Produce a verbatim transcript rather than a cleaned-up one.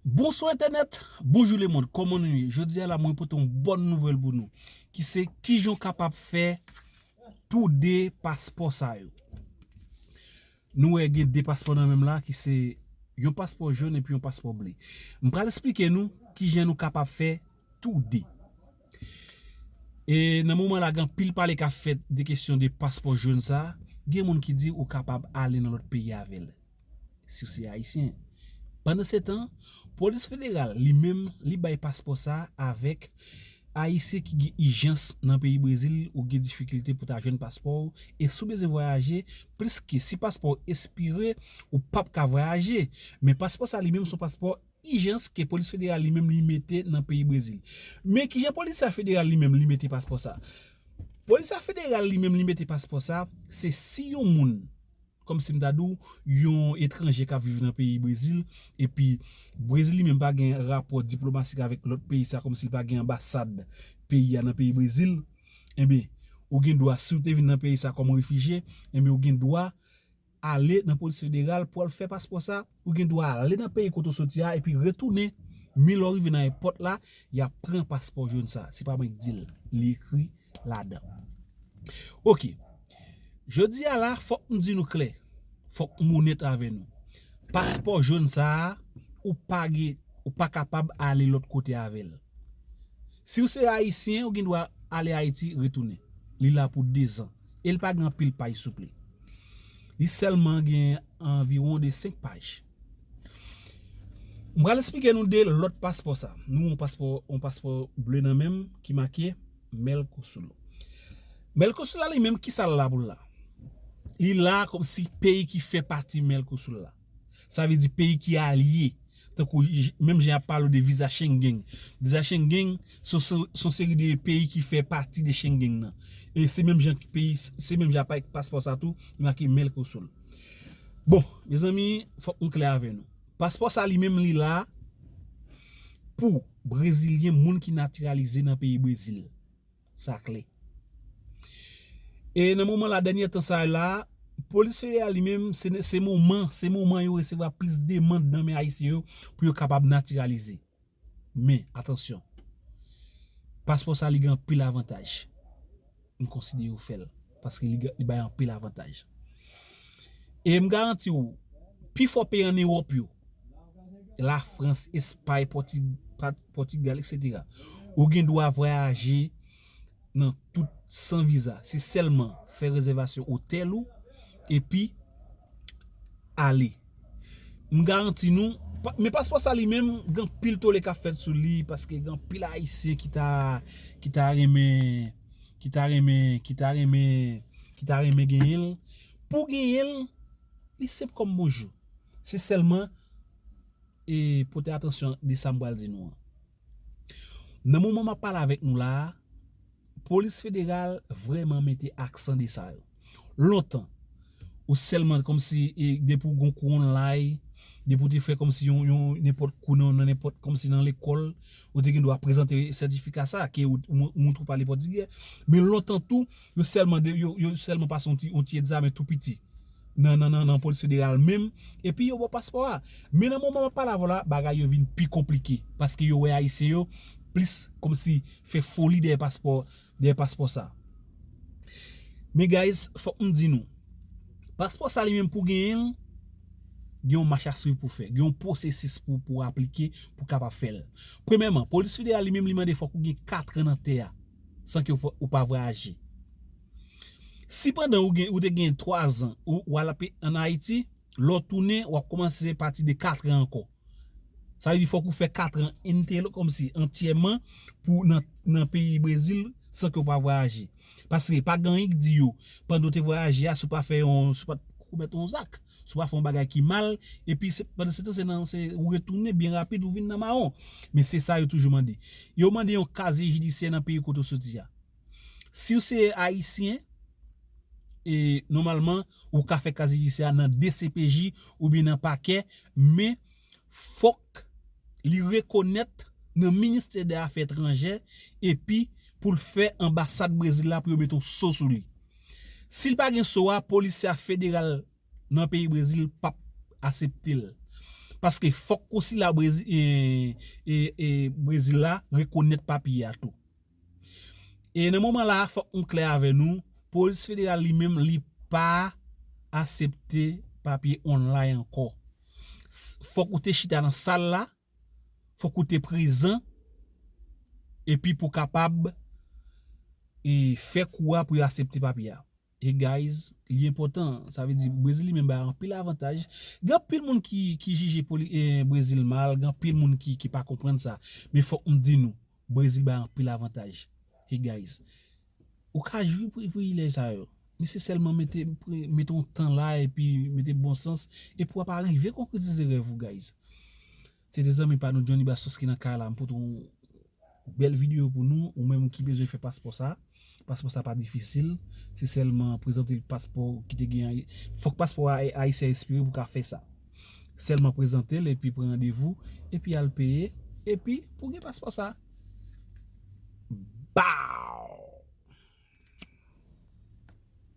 Bonswa entènèt, bonjou lemonn, kòman nou ye? Jodi a la mwen pote yon bòn nouvèl pou nou, ki se kijan w kapab fè tou de paspò sa yo. Nou wè gen de paspò nan men m la, ki se yon paspò jòn epi yon paspò ble. M pral esplike nou kijan nou kapab fè tou de. E nan moman la, gen anpil pale k ap fèt de kesyon de paspò jòn sa. Gen moun ki di ou kapab ale nan lòt peyi avè l, si w se ayisyen. Pandansetan, polis federal li menm, li bay paspò sa avèk ayisyen ki gen ijans nan peyi Brezil, ou gen difikilte pou ta jwenn paspò w, e si w bezwen vwayaje, pliske si paspò w espire, ou p ap ka vwayaje. Men paspò sa li menm se yon paspò ijans ke polis federal li menm li mete nan peyi Brezil. Men kijan polis federal li menm li mete paspò sa? Polis federal li menm li mete paspò sa, se si yon moun, kòmsi m ta di w, yon etranje k ap viv nan peyi Brezil, epi Brezil li menm pa gen rapò diplomatik avèk lòt peyi sa, kòmsi li pa gen anbasad peyi a nan peyi Brezil, enben, ou gen dwa, si w te vin nan peyi sa kòm refijye, enben, ou gen dwa ale nan polis federal pou al fè paspò sa, ou gen dwa ale nan peyi kote w soti a epi retounen. Men lè w rive nan èpòt la, y ap pran paspò jòn sa. Se pa mwen k di l, li ekri ladan. Oke. Jodi a la, fòk m di nou klè. Fòk m onèt avè nou. Paspò jòn sa a, ou pa gen, ou pa kapab ale lòt kote avè l. Si w se ayisyen, ou gen dwa ale Ayiti, retounen. Li la pou dezan. E l pa gen anpil paj souple. Li sèlman gen anviwon de senk paj. M pral esplike nou de lòt paspò sa. Nou yon paspò, yon paspò ble nan men m ki make Mèlkosul. Mèlkosul la li menm, kisa l la pou l la? Li la kòmsi peyi ki fè pati Mèlkosul la. Sa vle di peyi ki alye. Tankou j- menm jan y ap pale w de viza Schengen. Viza Schengen se se- se yon seri de peyi ki fè pati de Schengen nan. E se menm jan ki peyi, se menm jan avèk paspò sa tou, li make Mèlkosul. Bon, mezanmi, fòk nou klè avè nou. Paspò sa li menm li la pou Brezilyen, moun ki natiralize nan peyi Brezil. Sa klè. E nan moman la, dènye tan sa la, polis federal li menm, se, se moman, se moman yo resevwa plis demann nan men ayisyen yo pou yo kapab natiralize. Men, atansyon, paspò sa li gen anpil avantaj. M konsidere yo fè l, paske li, gen- li bay anpil avantaj. E m garanti w, pifò peyi ann Ewòp yo, Lafrans, Espay, Pòti- Pòtigal, etsetera, ou gen dwa vwayaje nan tout san viza. Se sèlman fè rezèvasyon otèl ou, epi ale. M garanti nou, pa- men paspò sa li menm, gen anpil tole k ap fèt sou li, paske gen anpil ayisyen ki ta, ki ta renmen, ki ta renmen, ki ta renmen, ki ta renmen genyen l. Pou genyen l, li senp kòm bonjou. Se sèlman, e, pote atansyon de sa m pral di nou an. Nan moman m ap pale avèk nou la a, polis federal vrèman mete aksan de sa yo. Lontan, ou sèlman kòmsi, e, depi w gon kou online, depi w te fè kòmsi yon, yon nenpòt kou nan, nan nenpòt, kòmsi nan lekòl, ou te gen dwa prezante sètifika sa, ke ou, ou, ou montre w pale pòtigè. Men lontan tou, yo sèlman de- yo, yo sèlman pase yon ti, yon ti egzamen tou piti nan, nan, nan, nan polis federal menm, epi yo ba w paspò a. Men nan moman m ap pale avè w la, bagay yo vin pi konplike, paske yo wè ayisyen yo plis kòmsi fè foli dèyè paspò, dèyè paspò sa. Men guys, fòk m di nou, paspò sa li menm pou genyen l, gen yon mach a swiv pou fè, gen yon pwosesis pou, pou aplike, pou kapab fè l. Premyèman, polis federal li menm li mande fòk ou gen katran nan tè a, san ke w, ou pa vwayaje. Si pandan ou gen, ou te gen twazan, ou, ou al ap- ann Ayiti, lè w tounen, w ap kòmanse pati de katran ankò. Sa vle di fòk ou fè katran entèl kòmsi antyèman pou nan, nan peyi Brezil san ke w pa vwayaje. Paske pa gen anyen ki di yo, pandan w te vwayaje a, si w pa fè yon, si w pa komèt yon zak, si w pa fè yon bagay ki mal, epi se, pandan se tan, se nan, se, ou retounen byen rapid, ou vin nan mawon. Men se sa yo toujou mande. Yo mande yon kazye jidisyè nan peyi kote w soti a. Si w se ayisyen, e nòmalman, ou ka fè kazye jidisyè a nan D C P J oubyen nan pakè, men fòk li rekonèt nan ministè dè afè etranjè, epi pou l fè anbasad Brezil la pou yo mete yon so sou li. Si l pa gen so a, polis federal nan peyi Brezil p ap aksepte l. Paske fòk konsila Brezi, e, e, e, Brezil la rekonèt papye a tou. E nan moman la, fòk nou klè avè nou, polis federal li menm, li pa aksepte papye online ankò. Fòk ou te chita nan sal la, fòk ou te prezan, epi pou kapab e fè kou a pou yo aksepte papye a. E guys, li enpòtan. Sa vle di, Brezil li menm bay anpil avantaj. Gen anpil moun ki, ki jije poli, e, Brezil mal, gen anpil moun ki, ki pa konprann sa. Men fòk m di nou, Brezil bay anpil avantaj. E guys, ou ka jwi privilèj sa yo. Men se sèlman mete, mete yon tan la epi mete bon sans epi w ap arive konkretize rèv ou, guys. Se te zanmi pa nou Johnny Bastos ki nan kay la. M pote yon bèl videyo pou nou, ou menm ki bezwen fè paspò sa. Paspò sa pa difisil. Se sèlman prezante paspò ki te gen. Fòk paspò a, ayisyen ekspire pou ka fè sa. Sèlman prezante l epi pran randevou epi al peye epi pou gen paspò sa. Bow!